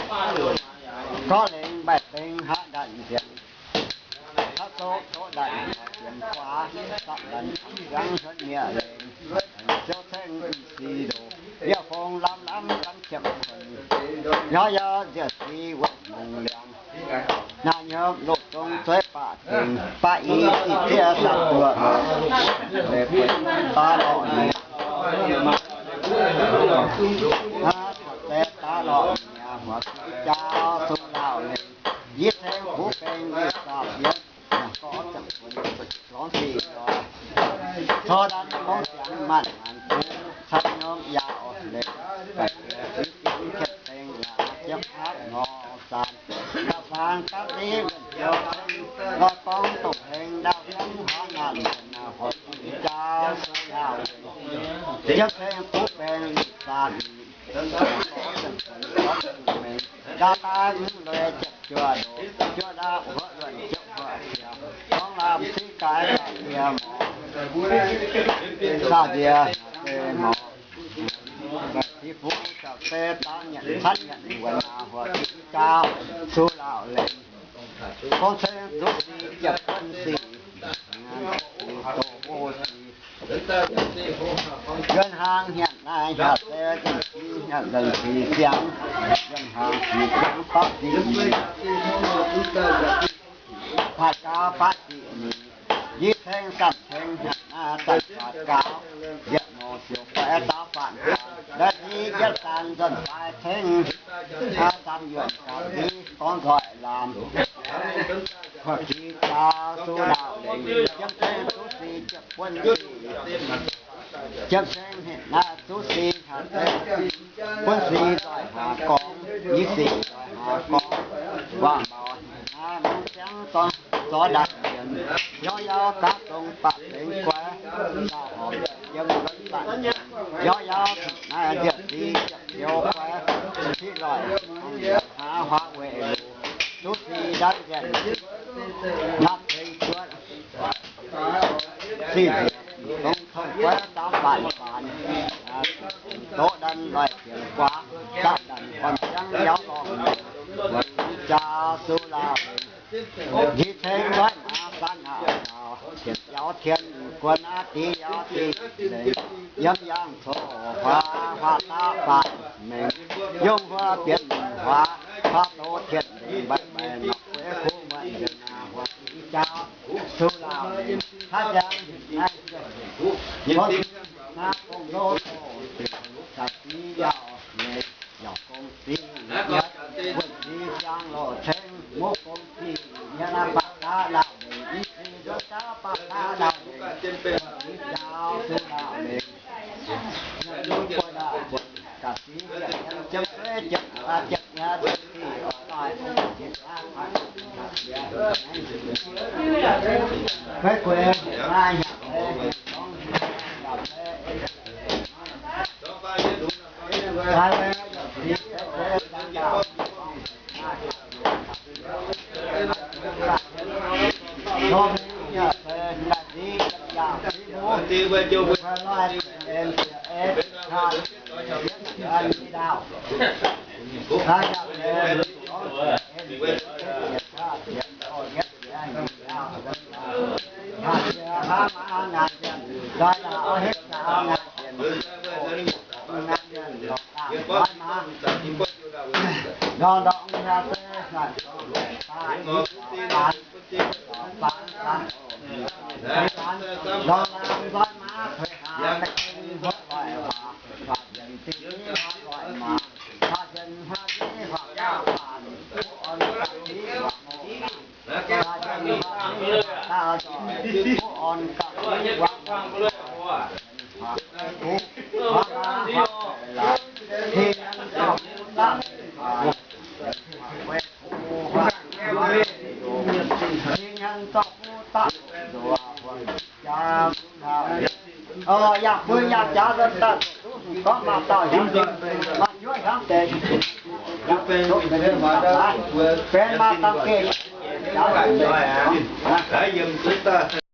Gorqv lengx mbaih dengx haav ndanc nzienx, haav zoqv doqv ndanc zienx guaax, dapv ndanc ziangx huotv miev lengx, ziouv cengx m'sieqv ndoqc, yie fong lamh lamh zanv qiemx kuonx, nyorx yaac nziec si wuonh mungz liangx. Naaiv nyei loz-zong zueiz baac dingc baac i ziqc zieqv saatc duoqc, leiz bueix daav lorqc mi'aqv. Aav, taux zeiz daav lorqc mi'aqv, huaax jaa sung laauh lengh, yie ceng buv beng yie zaapv yietv, gorngv ziangh kuonx gorngv sic nzoih, corc ndanc gorngv siangx maanc maanc buv, caux norm yaauc lengh, baeqc jiex fingx jienv dengh laaix jiepv aapv ngorc zaanc. Faang daav div wuonh ziouv, lorz gorngv dongh hengx ndaauv jienv huaav ngaanc, huaax jaa sung laauh lengh, jiepv ceng buv beng liuz zaanc, ndaa daaih mv leiz jiepv juoz ndoqc, juoz ndaauv huoqv luonh jiepv huoqv qiex, gorngv lamh siqv gaaix zaah ndie morz, zaah ndie se morz. Baeqc fih fuqv caux se daav nyanc camv nyanc wuonx aac, huaax jaa sung laauh lengh, gorngv ceng zuqv si jiepv buonv sic, doqc o sic, yuonh hnaangx nyanc naaiv nyanc se nzengc sic nyanc nzengc sic siangx, yuonh hnaangx sic siangx baqv ziqc nyeic, faatv gaux baqv ziqc nyeic, yie ceng zanc ceng nyanc naaiv zanc faatv gaux, yietc mouz siouc fai daav faanv gaux, nda'nyeic yietv zanc nzuonx fai ceng, aa, zanc yuonh gaux ndiev gorngv nzoih lamz. Huaax jaa sung laauh lengh, jiepv ceng zuqv si jiepv buonv sic, jiepv ceng hec naaiv zuqv si haaix zeiz, buonv sic nzoih haaix gorngv, nyeic sic nzoih haaix gorngv, waac-maux hec naaiv mv ziangv zorqv ndanc nzienx, nyorx yaac gaav dongh baac dengx guaix, laauh horpc yiem nzuonx zanc nzienx, nyorx yaac naaiv nzienx si ziepc zioux guaix, siqv loic hnangv haaix huaax weic luc, zuqv si ndanv nzienx, naaiv ceng juotv, siqv nzienx dongh tong guaix daav faanv faanx, doqv ndanv loic zienx guaax, zaah ndanc gorn-ziangv yauv lorngh, jaa sung laauh lengh, yie ceng nzoih maaz zanc aac, sienx yauv tien guon aav div yauv div lengh, yiem yangh coc huaax, huaax daav faanv mengh, yongh huaax bienx huaax, huaax doz tien lengh mbaih mbaih nor, gueix kuv muonc nzuonx aac, huaax jaa sung laauh lengh, haaix jangx naaiv, naaiv gong-ndoqv, ga'sie yauh lengh, yauh gong-sic, wuonh sic siang loz ceng, muv gong-sic, yie naaiv baac daav laauh lengh, i sic nzuonx jauv baac daav laauh lengh, jaa sung laauh lengh, ga'sie yauh jiepv suiv jiepv aa jiepv nyei, gueix gueix, naaiv yaac